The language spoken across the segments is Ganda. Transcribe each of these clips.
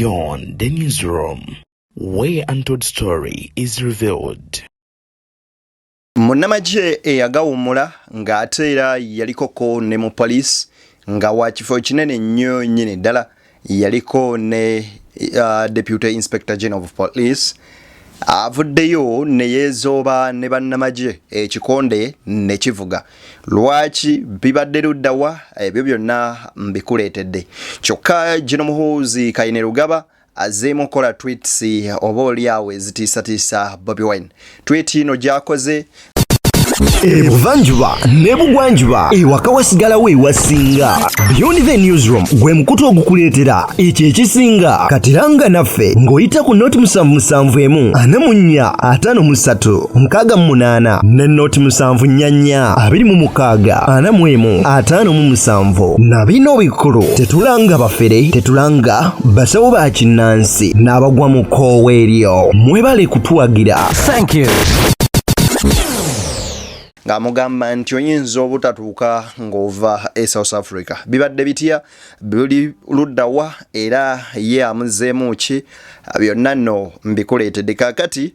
Beyond the Newsroom, where untold story is revealed. Munnamagye eyagawummula ng'ate era yalikoko ne mu poliisi nga wa kifo kinene nnyo nnyini ddala, yaliko ne Deputy Inspector General of Police, avuddeyo ne yeezooba ne bannamagye ekikonde ne kivuga. Lwaki bibadde luddawa? Ebyo byonna mbikuleetedde. Kyokka General Muhoozi Kainerugaba azzeemu okukola tweets oba oli awo ezitiisatiisa Bobi Wine. Tweet ino gy'akoze Ebuvanjuba n'ebugwanjuba, ewaka wasigalawo ewasinga. Beyond the Newsroom gwe mukutu ogukuleetera ekyo ekisinga. Katiranga naffe ng'oyita ku noti 771 44 53 68 ne noti 744 26 41 57. Na bino bikulu: tetulanga bafere, tetulanga basawo ba kinnansi n'abagwa mu kkoowa eryo. Mwebale kutuwagira. Thank you. Ng'amugamba nti oyinza obutatuuka ng'ova e South Africa. Bibadde bitya? Buli luddawa? Era ye amuzzeemu ki? Byonna nno mbikuleetedde. Kaakati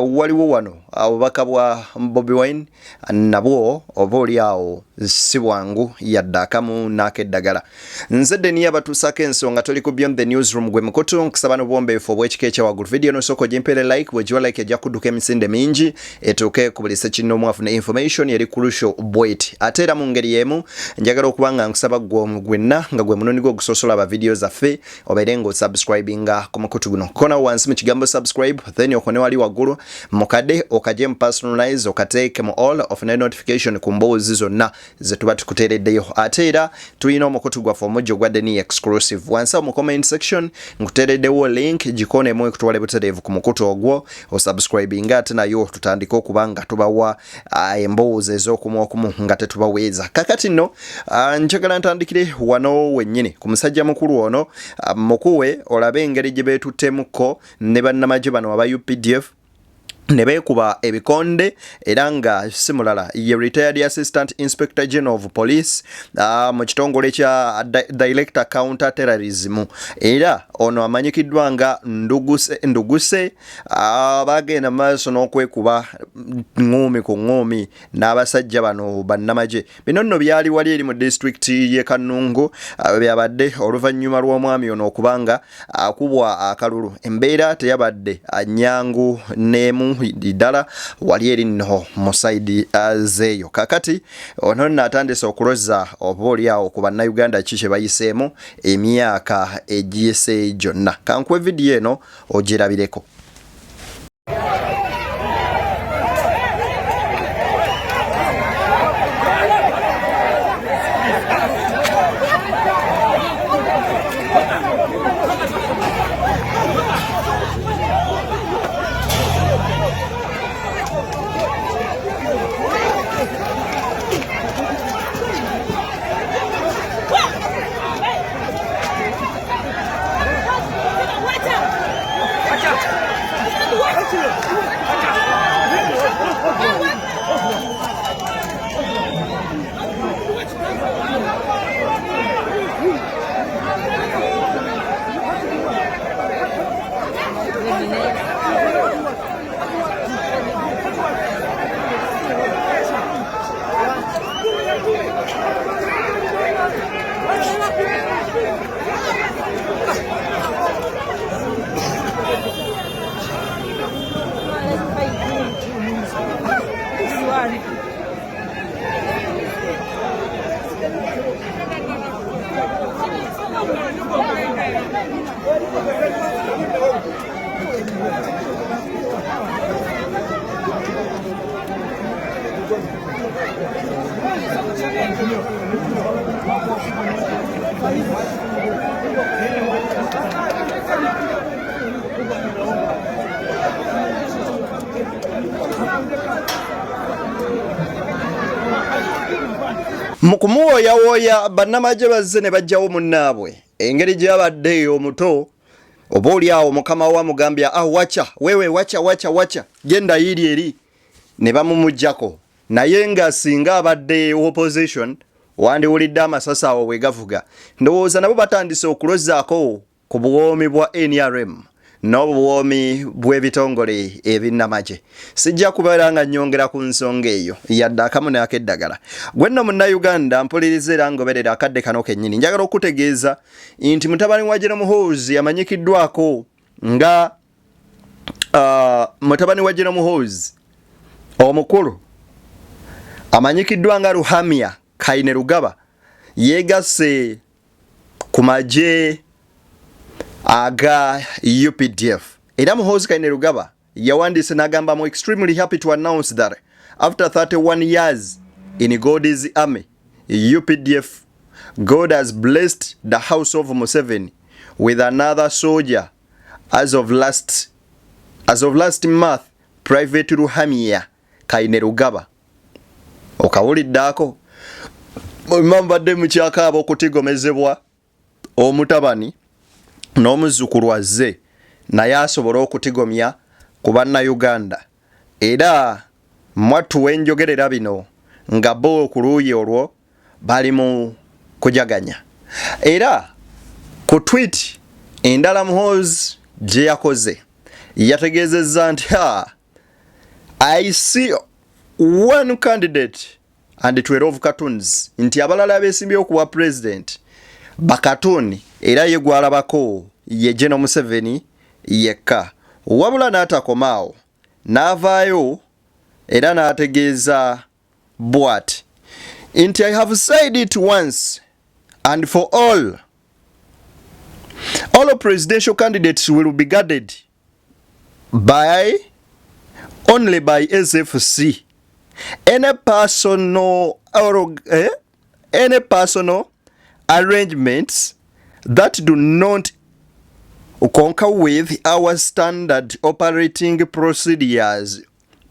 waliwo wano obubaka bwa Bobi Wine, nabwo oba oli awo si bwangu yadde akamu n'akeddagala. Nze Deni abatuusako ensonga. Toli ku Beyond the Newsroom, gwe mukutu. Nkusaba n'obuwombeefu obw'ekika ekyawaggulu, vidiyo nosooka ogimpeere like. Bwegiwa like, ejja kudduka emisinde mingi etuuke ku buli ssekinnoomu afune information eri crucial bweti. Ate era mu ngeri y'emu njagala okuba nga nkusaba gwe gwenna nga gwe munundi gwe ogusosola aba vidiyo zaffe, obeere ng'osubscribinga ku mukutu guno. Konawo wansi mu kigambo "subscribe", then okone wali waggulu mukade okaje mu "personalize", okateeke mu "all", ofune notification ku mboozi zonna ze tuba tukuteereddeyo. Ate era tulina omukutu gwaffe omujja ogwa Deni Exclusive. Wansi awo mu comment section nkuteereddewo link, gikoonemu ekutwala butereevu ku mukutu ogwo, osubscribinga, ate nayo tutandike okuba nga tubawa emboozi ez'okumu okumu nga tetubaweeza. Kakati nno njagala ntandikire wano wennyini ku musajja mukulu ono, mukuwe olabe engeri gye beetuttemuko ne bannamagye bano aba UPDF ne beekuba ebikonde. Era nga si mulala ye retired Assistant Inspector General of Police mu kitongole kya Director Counter Terrorism, era ono amanyikiddwa nga Nduguse. Nduguse bagenda maaso n'okwekuba ŋŋuumi ku ŋŋuumi n'abasajja bano bannamagye. Bino nno byali wali eri mu disitulikiti y'e Kannungu, byabadde oluvannyuma lw'omwami ono okuba nga akubwa akalulu. Embeera teyabadde nyangu n'emu ddala wali eri nno mu side zeeyo. Kakati ono nno atandise okuloza oba oli awo ku Bannayuganda ki kye bayiseemu emyaka egiyise gyonna. Kankuwe vidiyo eno ogirabireko. Mu kumuwooyawooya, bannamagye bazze ne bajjawo munnaabwe. Engeri gy'abadde omuto, oba oli awo mukama we amugambye, "Ah, wacha wewe, wacha, wacha, wacha, genda yiri eri," ne bamumuggyako. Naye nga singa abadde opposition, wandiwulidde amasasi awo bwe gavuga. Ndowooza nabo batandise okulozaako. ku buwoomi bwa NRM n'obuwoomi bw'ebitongole ebinnamagye. Sijja kubeera nga nnyongera ku nsonga eyo yadde akamu n'akeddagala. Gwe nno Munnayuganda mpuliriza era ngoberera akadde kano kennyini, njagala okukutegeeza nti mutabani wa General Muhoozi amanyikiddwako nga mutabani wa General Muhoozi omukulu amanyikiddwa nga Ruhamya Kainerugaba yeegasse ku magye aga UPDF. Era Muhoozi Kainerugaba yawandiise n'agamba mu extremely happy to announce that after 31 years in God's army UPDF, God has blessed the house of Museveni with another soldier as of last month, Private Ruhamya Kainerugaba. Okawuliddeako mubadde mukyakaaba okutigomezebwa omutabani n'omuzzukulu azze naye asobole okutigomya ku Bannayuganda. Era mwattu wenjogerera bino nga bo ku luuyi olwo bali mu kujaganya. Era ku tweet endala Muhoozi gye yakoze yategeezezza nti ha, I see one candidate and 12 cartoons, nti abalala abeesimbyewo kuwa president bakatuni, era ye gwalabako ye General Museveni yekka. Wabula n'atakomaawo, n'avaayo era n'ategeeza bw'ati nti I have said it once and for all presidential candidates will be guarded by only by SFC. Any personal arrangements that do not concur with our standard operating procedures,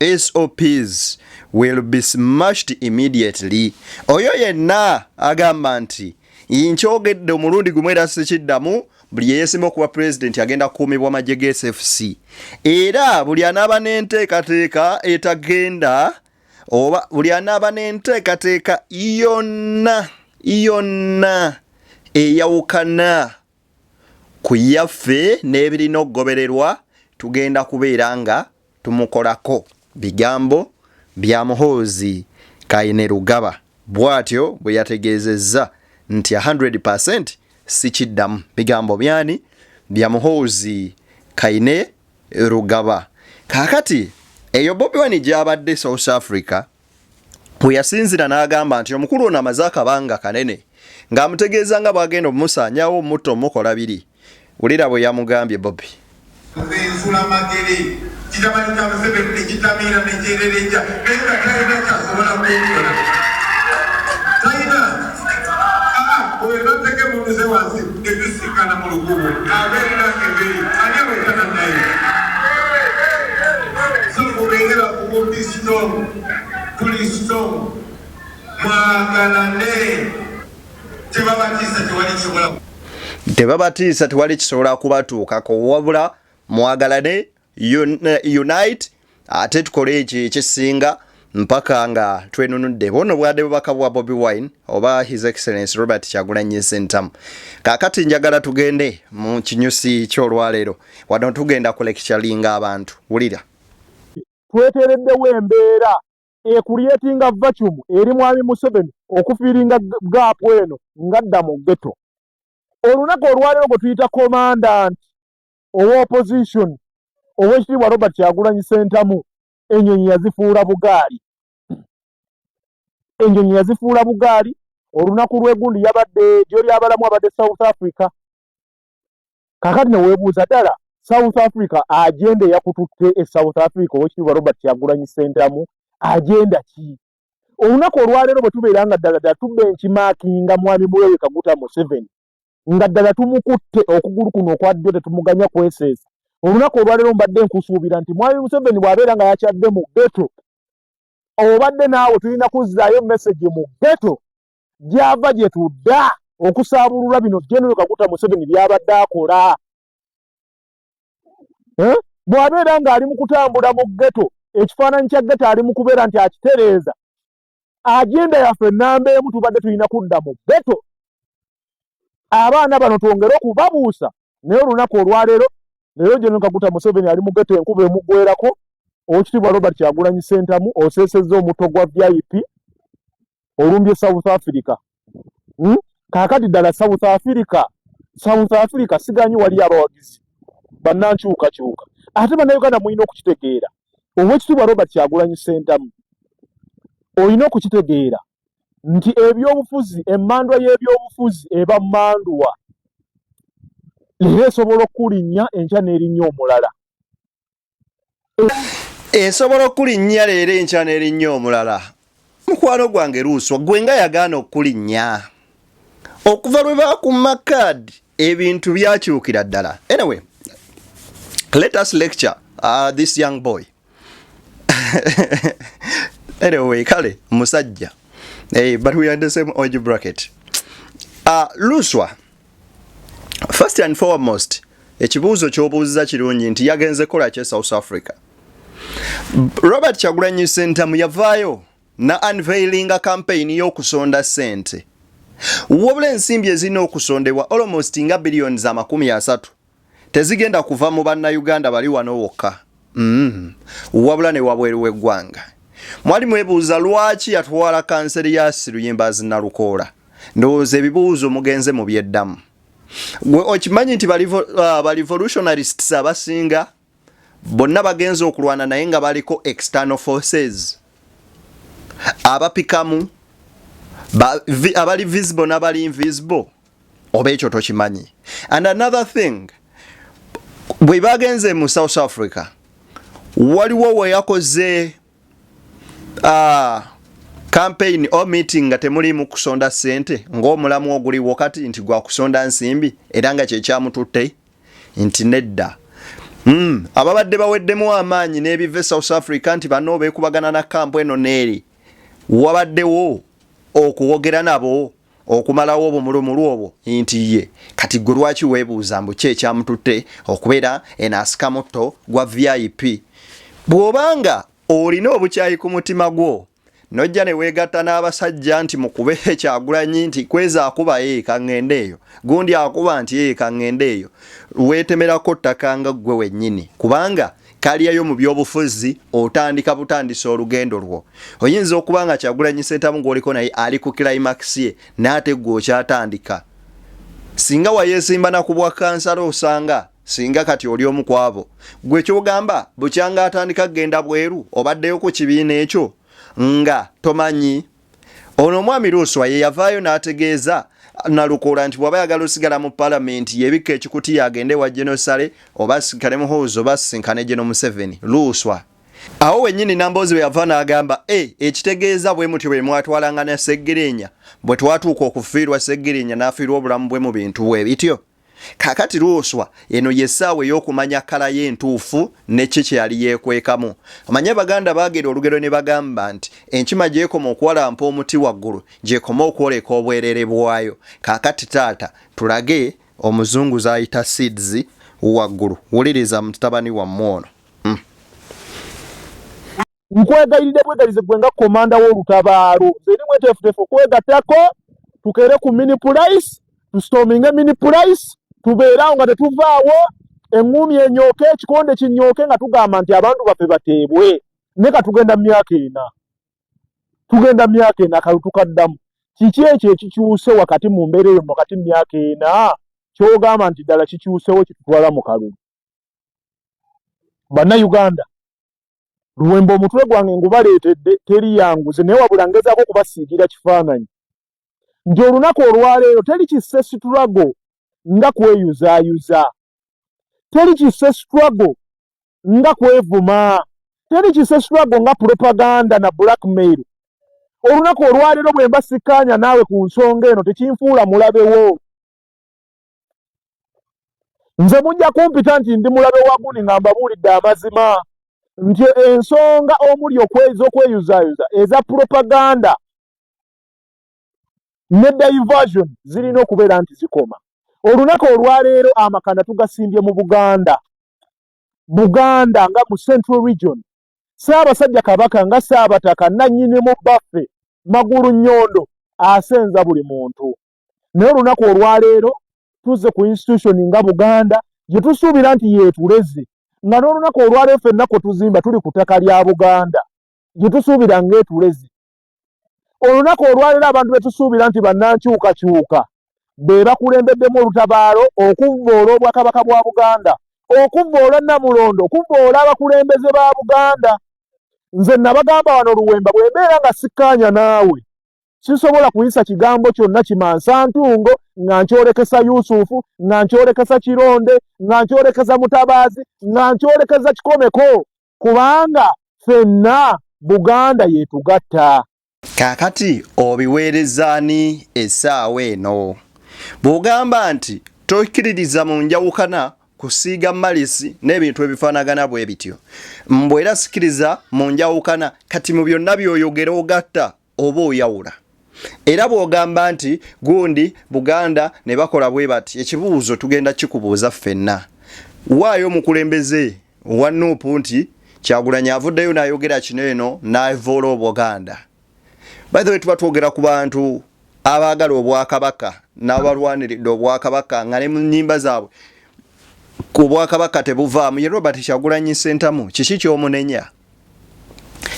SOPs, will be smashed immediately. Oyo yenna agamba nti nkyogedde omulundi gumu era sikiddamu, buli yeyesimba okuba pulezidenti agenda kukuumibwa magye ga SFC, era buli anaaba n'enteekateeka etagenda oba buli anaaba n'enteekateeka yonna yonna eyawukana ku yaffe n'ebirina okugobererwa, tugenda kubeera nga tumukolako. Bigambo bya Muhoozi Kainerugaba. Bw'atyo bwe yategeezezza nti 100% sikiddamu. Bigambo byani? Bya Muhoozi Kainerugaba. Kaakati eyo Bobi Wine gy'abadde South Africa bwe yasinzira n'agamba nti omukulu ono amaze akabanga kanene ng'amutegeeza nga bw'agenda omumusaanyawo, omutta, omukola biri. Wulira bwe yamugambye Bobi. Nze nsula Magere, kitamanyi kya Museveni nekitamiira nekyerereja, naye nga talina kyasobola kunkola, talina. Oyo nateke munduze wansi netusikana mu lugubo, abeerera eberi ani awetana naye. So mubeere bakugu, be strong, tuli strong, mwagalane, tebabatiisa, tewali kisobola. Tebabatiisa, tewali kisobola kubatuukako, wabula mwagalane, unite, ate tukole ekyo ekisinga mpaka nga twenunudde. Buno bwadde bubaka bwa Bobi Wine oba His Excellence Robert Kyagulanyi Ssentamu. Kaakati njagala tugende mu kinyusi ky'olwaleero. Wano tugenda kulecturinga abantu. Wulira. Tweteereddewo embeera ecreatinga vacuum eri mwami Museveni okufillinga gap eno ngadda mu ghetto. Olunaku olwaleero gwe tuyita commandant owa opposition, Owekitiibwa Robert Kyagulanyi Ssentamu, ennyonyi yazifuula bugaali, ennyonyi yazifuula bugaali. Olunaku lw'egundi yabadde gyo lyabalamu, abadde South Africa. Kakati neweebuuza ddala, South Africa agenda eyakututte e South Africa, Owekitiibwa Robert Kyagulanyi Ssentamu, agenda ki? Olunaku olwaleero bwe tubeera nga ddala ddala tubenchmarkinga mwami Muwewe Kaguta Museveni, nga ddala tumukutte okugulu kuno okwa ddyo, tetumuganya kweseesa. Olunaku olwaleero mbadde nkusuubira nti mwami Museveni bw'abeera nga yakyadde mu ghetto, obadde naawe tulina kuzzaayo message mu ghetto gy'ava gye tudda okusaabulula bino General Kaguta Museveni by'abadde akola. Eh? Bw'abeera ng'ali mu kutambula mu ghetto, ekifaananyi kya ghetto ali mu kubeera nti akitereeza. Agenda yaffe ennamba emu, tubadde tulina kudda mu ghetto, abaana bano twongere okubabuusa. Naye olunaku olwaleero, leero General Kaguta Museveni ali mu ghetto, enkuba emugwerako. Owekitiibwa Robert Kyagulanyi Ssentamu oseesezza omutto gwa VIP, olumbye South Africa. Kaakati ddala South Africa, South Africa siganyi wali abawagizi bannankyukakyuka. Ate Bannayuganda mulina okukitegeera, Owekitiibwa Robert Kyagulanyi Ssentamu, olina okukitegeera nti ebyobufuzi, emmandwa y'ebyobufuzi eba mmandwa. Leero esobola okukulinnya, enkya n'erinnya omulala. Esobola okulinnya leero, enkya n'erinnya omulala. Mukwano gwange Luuswa, gwe nga yagaana okulinnya okuva lwe bakumma kaadi, ebintu byakyukira ddala. Anyway, let us lecture this young boy. Anyway, kale musajja. Hey, but we are in the same age bracket. Luswa, first and foremost, ekibuuzo ky'obuuziza kirungi nti yagenze kola ki e South Africa? Robert Kyagulanyi Ssentamu yavaayo na unveilinga campaign y'okusonda ssente, wabula ensimbi ezirina okusondebwa, almost nga billions 30, tezigenda kuva mu Bannayuganda bali wano wokka, wabula ne wabweru w'eggwanga. Mwali mwebuuza lwaki yatwala kanseri ya Luyimbazi Nalukoola. Ndowooza ebibuuzo mugenze mu byeddamu. Gwe okimanyi nti ba revolutionarists abasinga bonna bagenze okulwana naye nga baliko external forces abapikamu, abali visible n'abali invisible? Oba ekyo tokimanyi? And another thing, bwe bagenze mu South Africa, waliwo we yakoze campaign or meeting nga temulimu kusonda ssente, ng'omulamu oguliwo kati nti gwa kusonda nsimbi, era nga kyekyamututte nti nedda? Ababadde baweddemu amaanyi n'ebiva e South Africa nti banno beekubagana na kampu eno n'eri, wabaddewo okuwogera nabo okumalawo obumulumulu obwo nti ye? Kati gwe lwaki weebuuza mbu ki ekyamututte okubeera eno asika mutto gwa VIP, bw'obanga olina obukyayi ku mutima gwo nojja ne weegatta n'abasajja nti mukube Kyagulanyi, nti kweza akuba, ee kaŋŋende eyo, gundi akuba nti ee kaŋŋende eyo, weetemerako ttaka nga ggwe wennyini, kubanga kalyayo mu byobufuzi otandika butandisa olugendo lwo. Oyinza okuba nga Kyagulanyi Ssentamu gw'oliko naye ali ku climax ye, n'ate ggwe okyatandika. Singa wayeesimba na ku bwa kansala, osanga singa kati oli omu ku abo gwe kyogamba bukyanga atandika kugenda bweru, obaddeyo ku kibiina ekyo nga tomanyi. Ono omwami Luuswa ye yavaayo n'ategeeza Nalukoola nti bw'aba ayagala osigala mu palamenti, yebikka ekikutiya agende wa General Saleh, oba asinkane Muhoozi, oba asisinkane General Museveni. Luuswa awo wennyini Namboozi bwe yava n'agamba e ekitegeeza bwe mutyo bwe mwatwalanga na Segirinya, bwe twatuuka okufiirwa Segirinya n'afiirwa obulamu bwe mu bintu bwe bityo. Kakati Luuswa, eno y'essaawa ey'okumanya color ye entuufu ne ki kye yali yeekwekamu. Omanye Abaganda baagera olugero ne bagamba nti enkima gy'ekoma okuwalampa omuti waggulu, gy'ekoma okwoleka obwerere bwayo. Kaakati taata tulage omuzungu z'ayita seeds waggulu. Wuliriza mutabani wammwe ono. Nkwegayiridde bwegayirize, gwe nga komanda w'olutabaalo, nze eri mweteefuteefu okwegattako, tukeere ku Mini Price, tustorminge Mini Price, tubeere awo nga tetuvaawo, eŋŋuumi enyooke, ekikonde kinyooke, nga tugamba nti abantu baffe bateebwe. Ne katugenda mu myaka 4, tugenda mu myaka 4, akalulu tukaddamu. Kiki ekyo ekikyuse wakati mu mbeera eyo, wakati mu myaka 4, kyogamba nti ddala kikyusewo kitutwala mu kalulu? Bannayuganda, Luwemba omutwe gwange ngubaleetedde, teri yanguze, naye wabula ngezaako okubasiigira kifaananyi nti olunaku olwaleero teri kisse struggle nga kweyuzaayuza, teri kisse struggle nga kwevuma, teri kisse struggle nga propaganda na blackmail. Olunaku olwaleero bwe mba sikkaanya naawe ku nsonga eno, tekinfuula mulabewo. Nze mujja kumpita nti ndi mulabe wa gundi nga mbabuulidde amazima nti ensonga omuli okweyuzaayuza, eza propaganda ne diversion, zirina okubeera nti zikoma. Olunaku olwaleero amakanda tugasimbye mu Buganda, Buganda nga mu Central Region. Ssaabasajja Kabaka nga Ssaabataka nannyinimu baffe Magulu Nnyondo asenza buli muntu, naye olunaku olwaleero Tuzze ku institution nga Buganda gye tusuubira nti yeetuleze, nga n'olunaku olwaleero ffenna kwe tuzimba tuli ku ttaka lya Buganda gye tusuubira ng'etuleze. Olunaku olwaleero abantu be tusuubira nti bannankyukakyuka be bakulembeddemu olutabaalo okuvvoola Obwakabaka bwa Buganda, okuvvoola Nnamulondo, okuvvoola abakulembeze ba Buganda. Nze nabagamba wano Luwemba, bwe mbeera nga sikkaanya naawe sisobola kuyisa kigambo kyonna kimansa ntungo nga nkyolekesa Yusufu, nga nkyolekesa Kironde, nga nkyolekesa Mutabaazi, nga nkyolekesa Kikomeko, kubanga ffenna Buganda yetugatta. Kaakati obiweereza ani essaawa eno? Bw'ogamba nti tokkiririza mu njawukana, kusiiga malisi n'ebintu ebifaanagana bwe bityo, mbu era sikiriza mu njawukana, kati mu byonna by'oyogera ogatta oba oyawula? Era bw'ogamba nti gundi Buganda ne bakola bwe bati, ekibuuzo tugenda kikubuuza ffenna, waayo omukulembeze owa Nup nti Kyagulanyi avuddeyo n'ayogera kino eno n'avoola Obuganda. By the way, tuba twogera ku bantu abaagala obwakabaka n'abalwaniridde obwakabaka nga ne mu nnyimba zaabwe ku bwakabaka tebuvaamu. Ye Robert Kyagulanyi Ssentamu kiki ky'omunenya?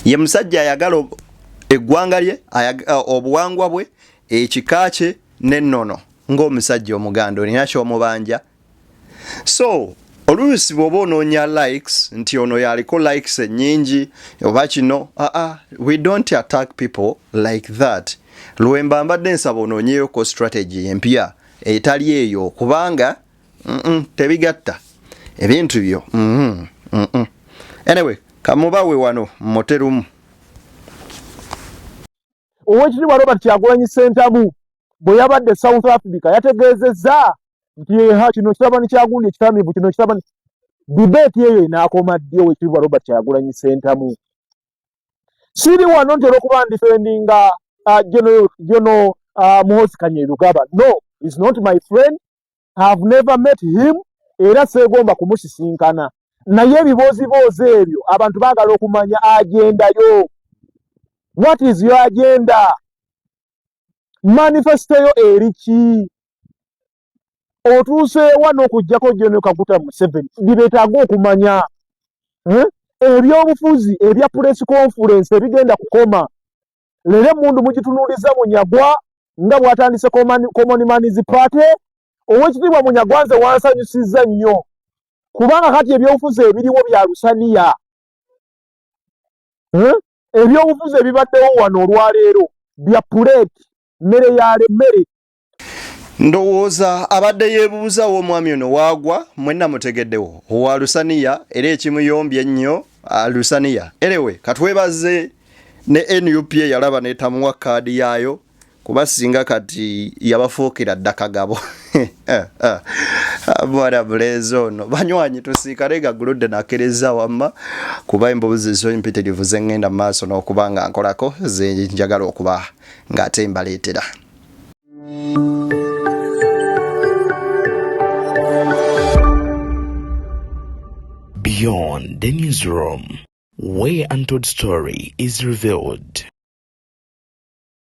Ye musajja ayagala eggwanga lye, obuwangwa bwe, ekika kye n'ennono. Ng'omusajja Omuganda olina ky'omubanja. So oluusi bw'oba onoonya likes nti ono yaliko likes ennyingi oba kino, aa, we don't attack people like that. Lwemba mbadde nsaba onoonyeyoko strategy empya etali eyo, kubanga tebigatta ebintu byo. Anyway, kamubawe wano muterumu. Oweekitiibwa Robert Kyagulanyi Ssentamu bwe yabadde South Africa yategeezezza nti eha kino kitabani kya gundi ekitamiivu, kino kitabani. Debate eyo enaakoma ddi? Oweekitiibwa Robert Kyagulanyi Ssentamu, siri wano nti olwokuba ndefendinga General Muhoozi Kainerugaba. No, is not my friend, have never met him, era seegomba kumusisinkana, naye ebibooziboozi ebyo abantu baagala okumanya agenda yo. What is your agenda? Manifesto yo eri ki? Otuuseewa n'okuggyako General Kaguta Museveni? Bibeetaaga okumanya, eh? Ebyobufuzi ebya press conference ebigenda kukoma leero, emundu mugitunuuliza Munyagwa nga bw'atandise Common Man's Party. Owekitiibwa Munyagwa, nze wansanyusizza nnyo, kubanga kati ebyobufuzi ebiriwo bya lusaniya, eh? Ebyobufuzi ebibaddewo wano olwaleero bya puleeti, mmere ya mmere. Ndowooza abadde yeebuuzawo omwami ono waagwa, mwenna mutegeddewo owa lusaniya, era ekimuyombye ennyo lusaniya. Anyway, katwebaze ne NUP yalaba netamuwa kaadi yaayo, kuba singa kati yabafuukira dda kagabo. Mwana bulenzi ono, banywanyi, tusiikale nga guludde nakkiriza wamma, kuba embuuzi zo empitirivu zeŋŋenda mu maaso n'okuba nga nkolako ze njagala okuba ng'ate mbaleetera. Beyond the Newsroom, where untold story is revealed.